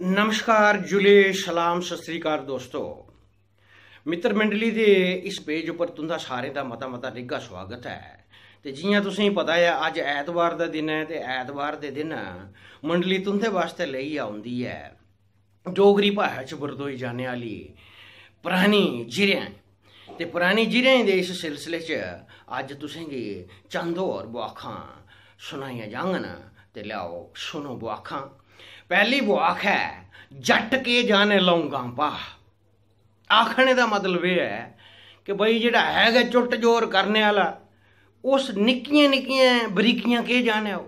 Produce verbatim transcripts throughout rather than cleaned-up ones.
नमस्कार, जुले, सलाम, सत श्री अकाल दोस्तो। मित्र मंडली दे इस पेज उप्पर तुं'दा सारें दा मता मता निग्घा स्वागत ऐ। ते जि'यां तुसेंगी पता ऐ, अज्ज ऐतवार दा दिन ऐ ते ऐतवार दे दिन मंडली तुं'दे वास्तै लेइयै औंदी ऐ डोगरी भाशा च बरतोई जाने आह्ली परानी जिरें। ते परानी जिरें दे इस सिलसिले च अज्ज तुसेंगी चंद होर बुआखां सुनाइयां जाङन। ते लैओ, सुनो बुआखां। पैह्ली बुआख ऐ, "जट्ट केह् जाने लौंगां भाऽ।" आखने दा मतलब एह् ऐ कि भाई, जेह्ड़ा है गै चुट्ट जोर करने आह्ला, उस निक्कियें निक्कियें बरीकियां केह् जाने ओह्।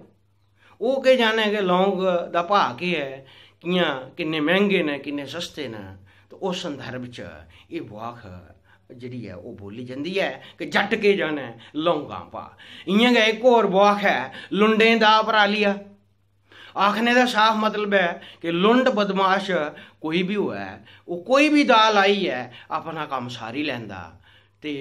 ओह् केह् जाने कि लौंग दा भाऽ केह् ऐ, कि'यां, किन्ने मैंह्गे न, किन्ने सस्ते न। ते उस संदर्भ च एह् बुआख जेह्ड़ी ऐ, ओह् बोल्ली जंदी ऐ कि "जट्ट केह् जाने लौंगां भाऽ।" इ'यां गै इक होर बुआख ऐ, "लुंडें दा परालिया।" आखने दा साफ मतलब ऐ कि लुंड बदमाश कोई बी होऐ, ओह् कोई बी दाऽ लाइयै अपना कम्म सारी लैंदा। ते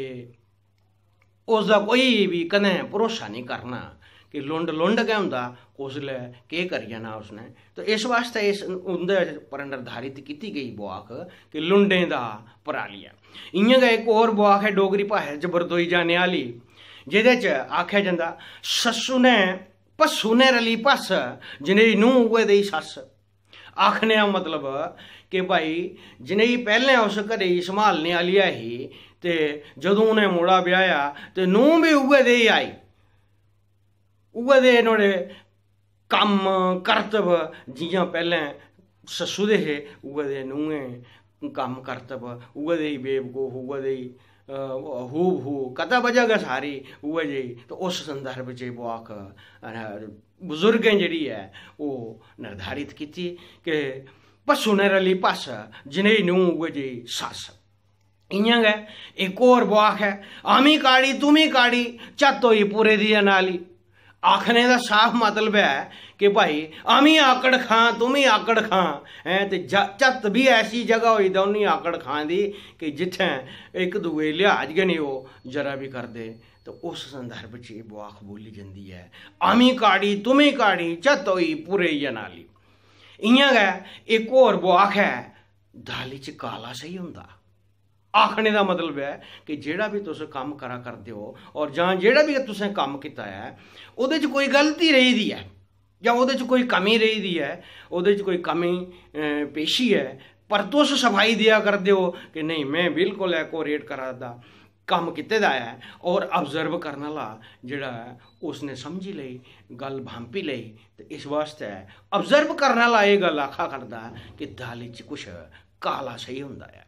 उसदा कोई बी कदें भरोसा निं करना कि लुंड लुंड गै होंदा, कुसलै केह् करी जाना उसने। ते इस वास्तै इस, उं'दे पर निर्धारित कीती गेई बुआख कि "लुंडें दा परालिया।" इ'यां गै इक होर बुआख ऐ डोगरी भाशा च बरतोई जाने आह्ली, जेह्दे च आखेआ जंदा, "सस्सु ने पस्सू ने रली पस्स, जनेही नूंह् उ'ऐ देही सस्स।" आखने दा मतलब कि भाई, जनेही पैह्लें उस घरै गी सम्हालने आह्ली ऐ ही, ते जदूं उ'नें मुड़ा ब्याहेआ ते नूंह् बी उ'ऐ देही आई, उ'ऐ दे नुहाड़े कम्म करतब जि'यां पैह्लें सस्सू दे हे, उ'ऐ दे नूंहें कम्म करतब, उ'ऐ देही बेवकूफ, उ'ऐ देही, अ, हू बहू, कतै बजह गै सारी उ'ऐ जेही। ते उस संदर्भ च एह् बुआख, अ, बुजुर्गें जेह्ड़ी ऐ, ओह् निर्धारित कीती कि "पस्सू ने रली पस्स, जनेही नूंह् उ'ऐ जेही सस्स।" इ'यां गै इक होर बुआख ऐ, "आमी काड़ी, तुमी काड़ी, झत्त होई पुरे दी अनाली।" आखने दा साफ मतलब ऐ कि भाई, "आमी आकड़ खां, तुमी आकड़ खां," हैं, ते ज-, झत्त बी ऐसी जगह होई दौनीं आकड़ खां दी कि जित्थें इक दूए गी लिहाज गै निं ओह् जरा बी करदे। ते उस संदर्भ च एह् बुआख बोल्ली जंदी ऐ, "आमी काड़ी, तुमी काड़ी, झत्त होई पुरे दी अनाली।" इ'यां गै इक होर बुआख ऐ, "दाली च काला सेही होंदा।" आखने दा मतलब ऐ कि जेह्ड़ा बी तुस कम्म करा करदे ओ, और जां जेह्ड़ा बी तुसें कम्म कीता ऐ, ओह्दे च कोई गलती रेही दी ऐ जां ओह्दे च कोई कमी रेही दी ऐ, ओह्दे च कोई कमी, अ, पेशी ऐ, पर तुस सफाई देआ करदे ओ कि "नेईं, में बिल्कुल एक्यूरेट करा दा, कम्म कीते दा ऐ।" और ऑब्जर्व करने आह्ला जेह्ड़ा ऐ, उसने समझी लेई, गल्ल भांपी लेई। ते इस वास्तै ऑब्जर्व करने आह्ला एह् गल्ल आखा करदा ऐ कि दाली च कुछ काला सेही होंदा ऐ।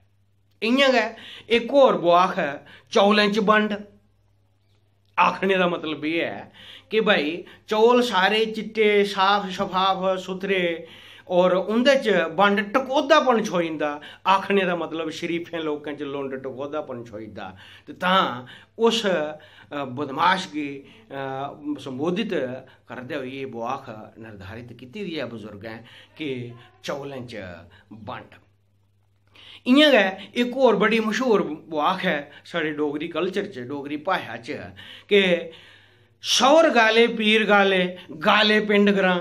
इ'यां गै इक होर बुआख ऐ, "चौलें च बंड।" आखने दा मतलब एह् ऐ कि भाई, चौल सारे चिट्टे, साफ शफाफ, सुथरे, और उं'दे च बंड, टकोह्दापन, छोई जंदा। आखने दा मतलब शरीफें लोकें च लुंड, टकोह्दापन छोई जंदा। ते तां उस, अ, बदमाश गी, अ, संबोधित करदे होई एह् बुआख निर्धारित कीती दी ऐ बुजुर्गें कि "चौलें च बंड।" इ'यां गै इक होर बड़ी मशहूर बुआख ऐ साढ़े डोगरी कल्चर च, डोगरी भाशा च, कि "सौर गाले, पीर गाले, गाले पिंड ग्रां।"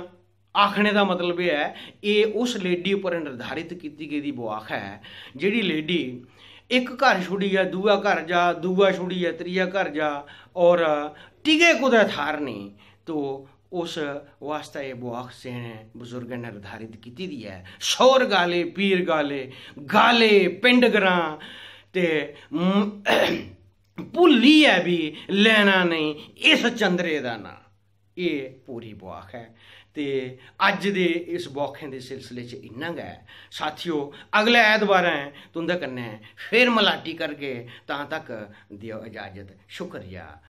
आखने दा मतलब एह् ऐ, एह् उस लेडी उप्पर निर्धारित कीती गेदी बुआख ऐ, जेह्ड़ी लेडी इक घर छुड़ियै दूआ घर जा, दूआ छुड़ियै त्रीया घर जा, और टिके कुतै थाह्र नेईं। तो उस वास्तै एह् बुआख स्याने बुजुर्गें निर्धारित कीती दी ऐ, "सौर गाले, पीर गाले, गाले पिंड ग्रां, ते म-, भुल्लियै बी लैना नेईं इस चंद्रे दा नांऽ।" एह् पूरी बुआख ऐ। ते अज्ज दे इस बुआखें दे सिलसिले च इन्ना गै, साथियो। अगले ऐतबारें तुं'दे कन्नै फिर मलाटी करगे। तां तक देओ इजाजत। शुक्रिया।